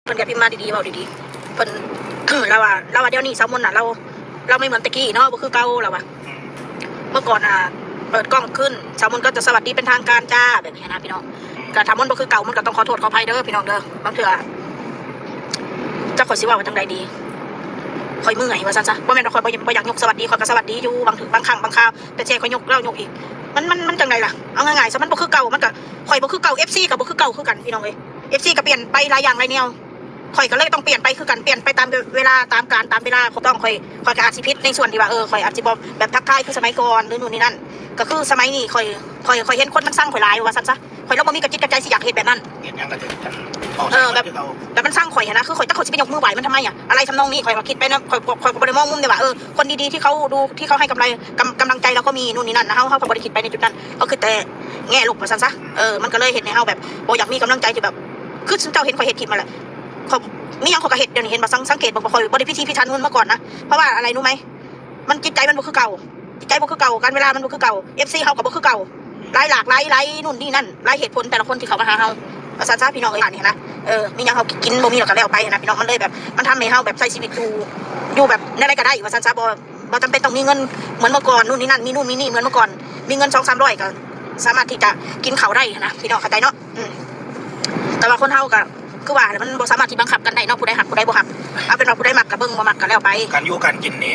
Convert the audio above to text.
พิ่นກໍພິມມາດີໆ ເວົ້າດີໆ ເພິ່ນ ລາວວ່າ ລາວວ່າດຽວນີ້ສາວມົນນະ ລາວ ລາວໄມ່ເໝືອນແຕ່ກີ້ເນາະ ບໍ່ຄືເກົ່າ ລາວວ່າ. ອືມ ເມື່ອກ່ອນນະ ເປີດກ້ອງຂຶ້ນ ສາວມົນກໍຈະສະຫວັດດີເປັນທາງການຈ້າ ແບບນີ້ນະພີ່ນ້ອງ. ອືມ ກໍຖ້າມັນບໍ່ຄືເກົ່າ ມັນກໍຕ້ອງຂໍໂທດຂໍອະໄພເດີພີ່ນ້ອງເດີ. ບາງເທື່ອ ຈັກຂ້ອຍຊິເວົ້າວ່າຈັ່ງໃດດີ ຂ້ອຍເມື່ອຍວ່າຊັ້ນຊະ. ບໍ່ແມ່ນວ່າຂ້ອຍບໍ່ ບໍ່ຢາກຍົກສະຫວັດດີ ຂ້ອຍກໍສະຫວັດດີຢູ່ ບາງເທື່ອ ບາງຄັ້ງບາງຄາວ ແຕ່ແທ້ຂ້ອຍຍົກແລ້ວຍົກອີກ ມັນ ມັນ ມັນຈັ່ງໃດລະ? ເອົາງ່າຍໆຊະ ມັນບໍ່ຄືເກົ່າ ມັນກໍ ຂ້ອຍບໍ່ຄືເກົ່າ ເອັຟຊີກໍບໍ່ຄືເກົ່າຄືກັນ ພີ່ນ້ອງເອີຍ. ເອັຟຊີກໍປ່ຽນໄປຫຼາຍຢ່າງຫຼາຍແນວ ຂ້ອຍກໍເລີຍຕ້ອງປ່ຽນໄປຄືກັນ ປ່ຽນໄປຕາມເວລາ ຕາມການຕາມເວລາ. ຖືກຕ້ອງ ຂ້ອຍ ຂ້ອຍກໍອາດຊິຜິດໃນສ່ວນທີ່ວ່າ ເອີ ຂ້ອຍອາດຊິບໍ່ແບບທັກທາຍຄືສະໄໝກ່ອນ ຫຼື ໂນ່ນນີ້ນັ້ນ. ກໍຄືສະໄໝນີ້ ຂ້ອຍ ຂ້ອຍ ຂ້ອຍເຫັນຄົນມັນຊັງຂ້ອຍຫຼາຍວ່າຊັ້ນຊະ. ຂ້ອຍລະບໍ່ມີກະຈິດກະໃຈຊິຢາກເຮັດແບບນັ້ນ ເຮັດຫຍັງກໍຖືກກັນ ເອີ ແບບ ແບບມັນຊັງຂ້ອຍຫັ້ນນະ ຄືຂ້ອຍ ຈັກຂ້ອຍຊິໄປຍົກມືໄຫວ້ມັນທຳໄມອະ ອະໄລທຳນອງນີ້. ຂ້ອຍວ່າຄິດໄປນະ ຂ້ອຍ ຂ້ອຍ ຂ້ອຍກໍບໍ່ໄດ້ມອງມຸມເດ້ວ່າ ເອີ ຄົນດີໆທີ່ເຂົາດູ ທີ່ເຂົາໃຫ້ກຳໄລ ກຳ ກຳລັງໃຈເຮົາກໍມີ ໂນ່ນນີ້ນັ້ນນະ. ເຮົາ ເຮົາກໍບໍ່ໄດ້ຄິດໄປໃນຈຸດນັ້ນ ເຮົາຄິດແຕ່ແງ່ລົບວ່າຊັ້ນຊະ. ເອີ ມັນກໍເລີຍເຮັດໃຫ້ເຮົາແບບບໍ່ຢາກມີກຳລັງໃຈທີ່ແບບ ຄືຊຸມເຈົ້າເຫັນຂ້ອຍເຮັດຄລິບມາແຫຼະ ຂ້ອຍມີຫຍັງຂ້ອຍກໍເຮັດ. ດຽວນີ້ເຫັນບໍ່ ສັງ ສັງເກດບໍ່ ຂ້ອຍບໍ່ໄດ້ພິຖີພິຖັນເໝືອນເມື່ອກ່ອນນະ. ເພາະວ່າອະໄລຮູ້ໄໝ? ມັນຈິດໃຈມັນບໍ່ຄືເກົ່າ ຈິດໃຈບໍ່ຄືເກົ່າ ການເວລາມັນບໍ່ຄືເກົ່າ ເອັຟຊີເຮົາກໍບໍ່ຄືເກົ່າ ຫຼາຍຫຼາກ ຫຼາຍ ຫຼາຍໂນ່ນນີ້ນັ້ນ ຫຼາຍເຫດຜົນ ແຕ່ລະຄົນທີ່ເຂົ້າມາຫາເຮົາ ວ່າຊັ້ນຊະ ພີ່ນ້ອງເອີຍ. ອັນນີ້ຫັ້ນນະ ເອີ ມີຫຍັງເຮົາກິນບໍ່ມີເຮົາກໍແລ້ວໄປຫັ້ນນະ ພີ່ນ້ອງ. ມັນເລີຍແບບ ມັນທຳໃຫ້ເຮົາແບບໃຊ້ຊີວິດຢູ່ ຢູ່ແບບແນວໃດກໍໄດ້ວ່າຊັ້ນຊະ ບໍ່ ບໍ່ຈຳເປັນຕ້ອງມີເງິນເໝືອນເມື່ອກ່ອນ ໂນ່ນນີ້ນັ້ນ ມີໂນ່ນມີນີ້ເໝືອນເມື່ອກ່ອນ. ມີເງິນສອງສາມຮ້ອຍກໍສາມາດທີ່ຈະກິນເຂົ້າໄດ້ຫັ້ນນະ ພີ່ນ້ອງເຂົ້າໃຈເນາະ. ອືມ ແຕ່ວ່າຄົນເຮົາກໍຄືວ່າແຫຼະ ມັນບໍ່ສາມາດທີ່ບັງຄັບກັນໄດ້ເນາະ ຜູ້ໃດຮັກຜູ້ໃດບໍ່ຮັກ. ເອົາເປັນວ່າຜູ້ໃດມັກກໍເບິ່ງ ບໍ່ມັກກໍແລ້ວໄປ ການຢູ່ການກິນນີ້.